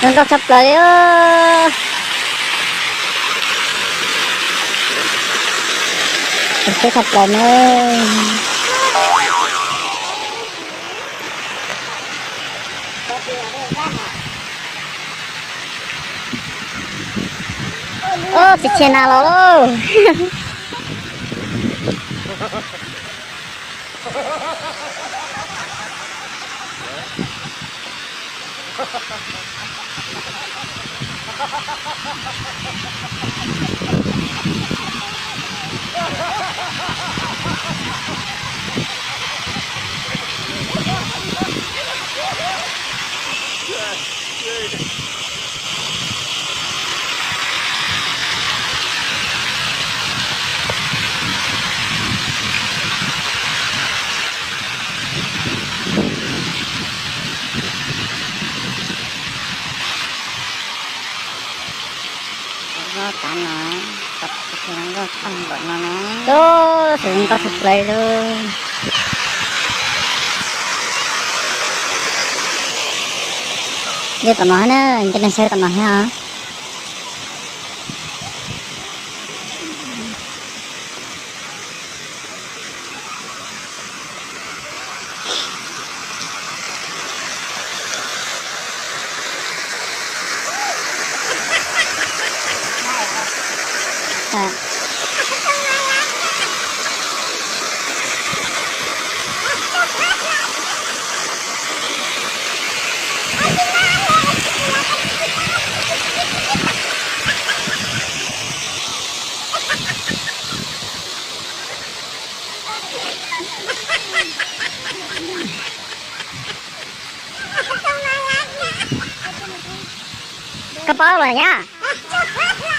Zoo nkauj tshaj plaws li. Zoo nkauj tshaj plaws na. Ub, tsis tshia nas los lauj. Zoo nkauj tag npaum no na. Ub, zoo nkauj tshaj plaws li. Yog tom no thiab na, cov neeg sawv tom no thiab os. Koj paub los yog?